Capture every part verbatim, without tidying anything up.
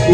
ओ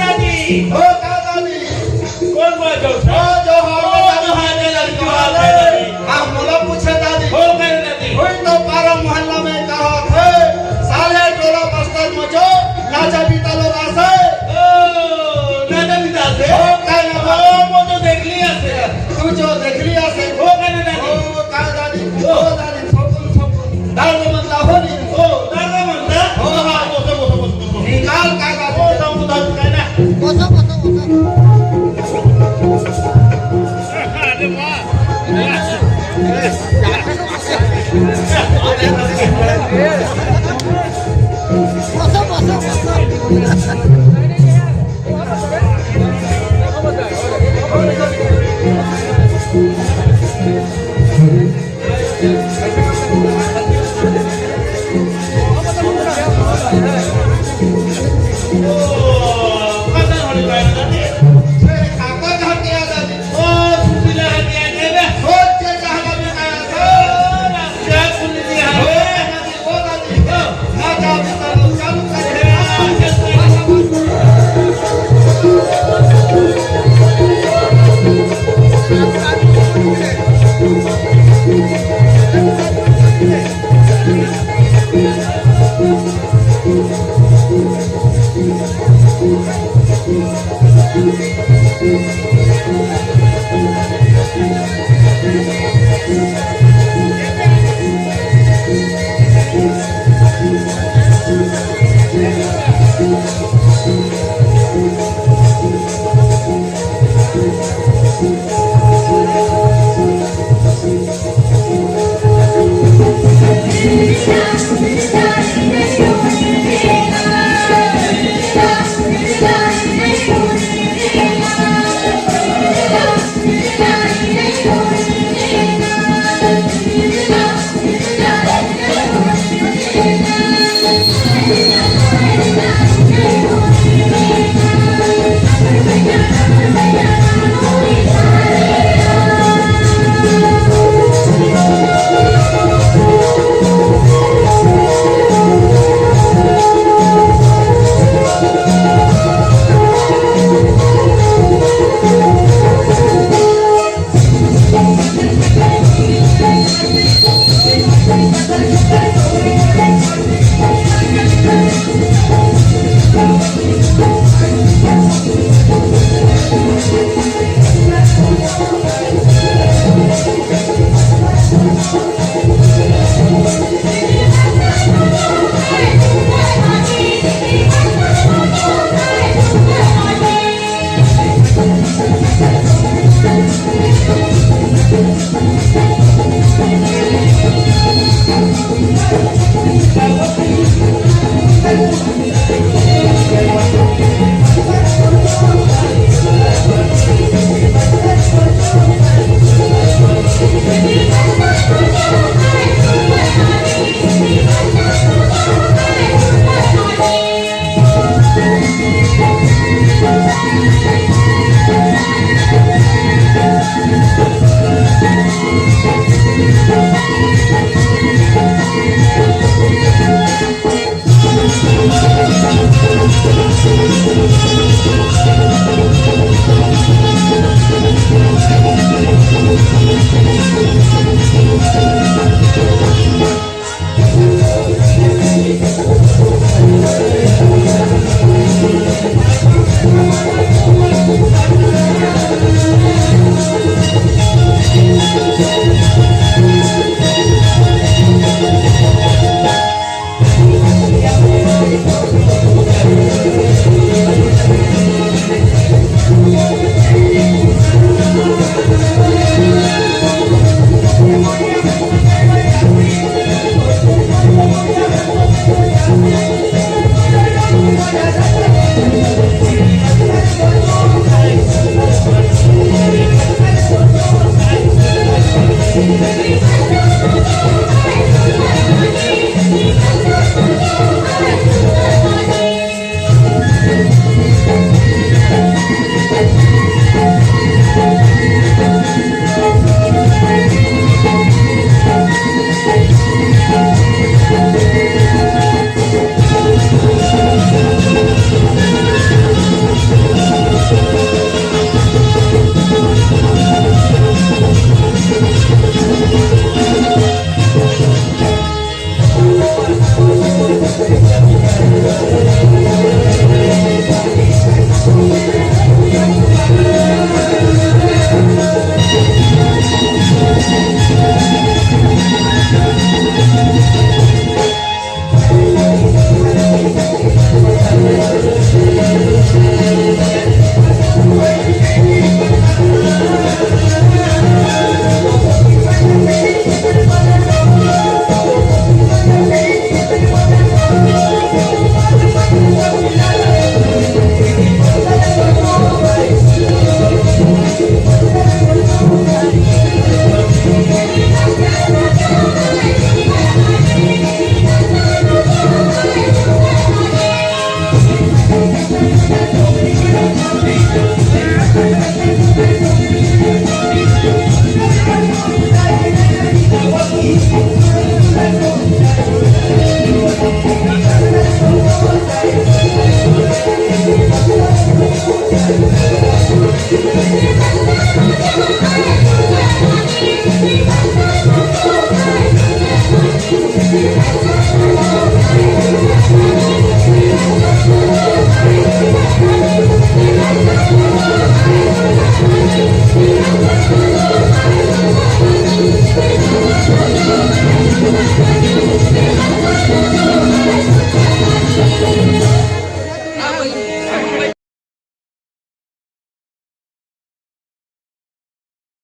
दादी, ओ का दादी? कोन बात हो? ओ जो हाल ओ जो हाल है लड़की वाले। हाँ, मोला पूछे दादी। ओ करे दादी। कोई तो पारा मोहल्ला में कहा थे, साले टोला बस्तर में जो नाचा बीता लो रासे। ओ, नाचा बीता से? ओ, का ना ओ, वो तो देख लिया से। तू जो देख लिया से। ओ करे दादी। ओ का दादी? ओ दादी, थोपुन, थोपुन। दाल को बनता हो नहीं? ओ, दाल का बनता? हो, हाँ, वो सब, वो सब, वो सब, वो सब। निकाल का दादी? ओ, सब उधर का ना। बोलो, बोलो, बोलो। अरे वाह।